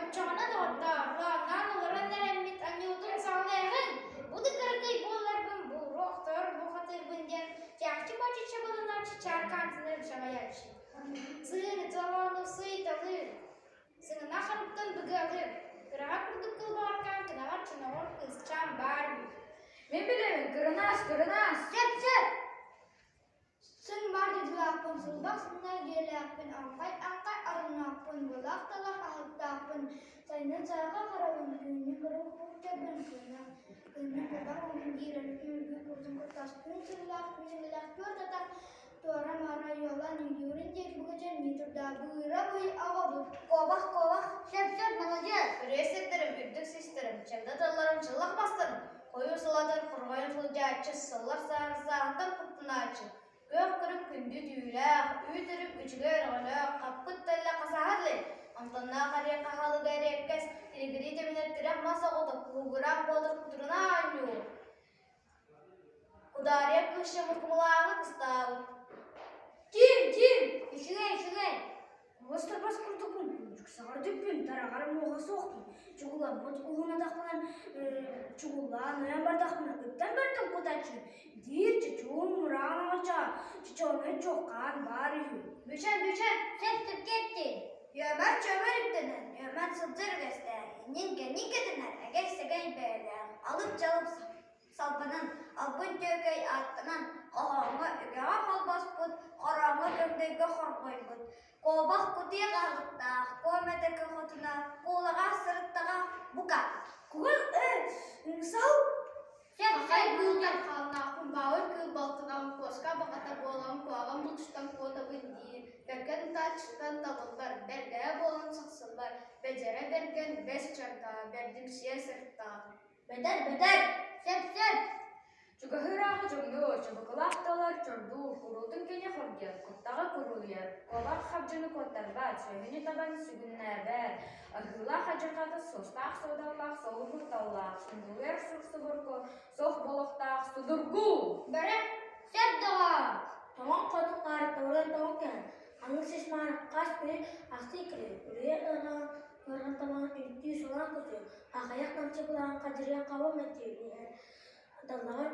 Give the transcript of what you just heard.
Оччоҕуна, доҕоттоор, лоонноон олорон эрэммит анньыытын саҕалыаҕыҥ, бу да кыракый буолларбын буоруохтар бухатыырбын диэн чахчы-бачча чабылынааччы чааркаантынар чаҕыйааччы. Сыыны толоону сыйталыыр, сыҥына харыттан быгыалыыр, кыраҕа курдук кылбаҕаркаан кынаҕар чоноҕор кыысчаан баар үһү. Мин билэбин, кырынаас, кырынаас! Сөп-сөп! Сыҥ баар дойдулаахпын, сылбах сымнар дьиэлээхпин, аҥхай-аҥхай арыннаахпын, былах талах аһыктаахпын, сайынын сараха харабын, күһүнүн кырын кууччарбын, кыынах кыһынын курбах уһун диирэн, үргү курдун куттас, күн сыллаах, күн сыллаах, түөрт атах, туора-маара уйалаан үйдүүрүн диэки быгычан нии турда, быыра бый аҕабыт, Куобах, куобах, Сөп-сөп, маладьыас! Үрүө сирдэрим, үрдүк систэрим, чагда тылларым, чыллах мастарым, хойуу сылатар хорҕойон сылдьааччы, сыллар саарыстааҕыттан куттанааччы, күөх күрүк күндү түүлээх, үүт үрүк үчүгэй өрөҕөлөөх, хаппыт тэллэ хасаһар илин, амтаннаах эриэ хаһалыга эриэккэс, тилигирии тэбинэр тирэх мас оҕото, куугураах боотур кутуруна оонньуур. Кудаарыйа кыысча муркумулааҕы кыстаабыт. Ким, ким? Үчүгэй, үчүгэй! Куос-тарбас курдукпун, дьуксаҕар дүппүн, тараҕар муоха суохпун, чугуламмыт уһун атахпынан чугуллаан ойон бардахпына ыттан бардым кутааччы, диир чочуун мураан оҥочоо, чочоонай чуоххаан баар үһү. Бүчэн, бүчэн, сөп-сөпкө эттиҥ. Үөмэр чөмөр үктэнэн, үөмэн сылдьар үгэстээх, иннин-кэннин кэтэнэр эгэй-сэгэй бэйэлээх, алып-дьалып салбанан, албын түөкэй ааттанан, хоһооҥҥо үгэҕэ холбоспут, хорооҥҥо көҥдөйгө хорҕойбут, куобах кутуйах аһылыктаах, куомэтэ хотуна, куулаҕа сырыттаҕа бука. Кугал сал Хахай быылгар хааннаахпын, баабыр кыыл балтынан, куоска баҕата буолан, куһаҕан булчуттан куотабын диир, бэргэн ытааччыттан табыллар, бэргэһэ буолан сахсыллар, бэдьэрэ бэргэн бэс чардаҕа, бэрдимсийэ сырыттаҕа. Бөтөр, бөтөр, сөп-сөп. Чугаһыырааҕы дьоҥнуур, чубукулаах талар, чордуур, куруутун кини хоргуйар, куттаҕа куруйар, куобах хабдьыны куоттарбат, сүөһүнү табан сүгүннээбэт, аһыылаах адьырҕата суостаах суодаллаах суолу кутталлаах, сундулуйар сур субургу, суох буолуохтаах судургу! Бөрө, сөп доҕоор! Тоҥон хотун хаарыттабылар тоҥон кэлэн, ханнык сис мааны хас күнү ахсыы кэлэр, үрүйэ ыарахан ыарахан табаҕын үүттүү солоон көтүө, аҕыйах намчы былаан хадьырыйан хаба мэттиир иһэр даллаҕар.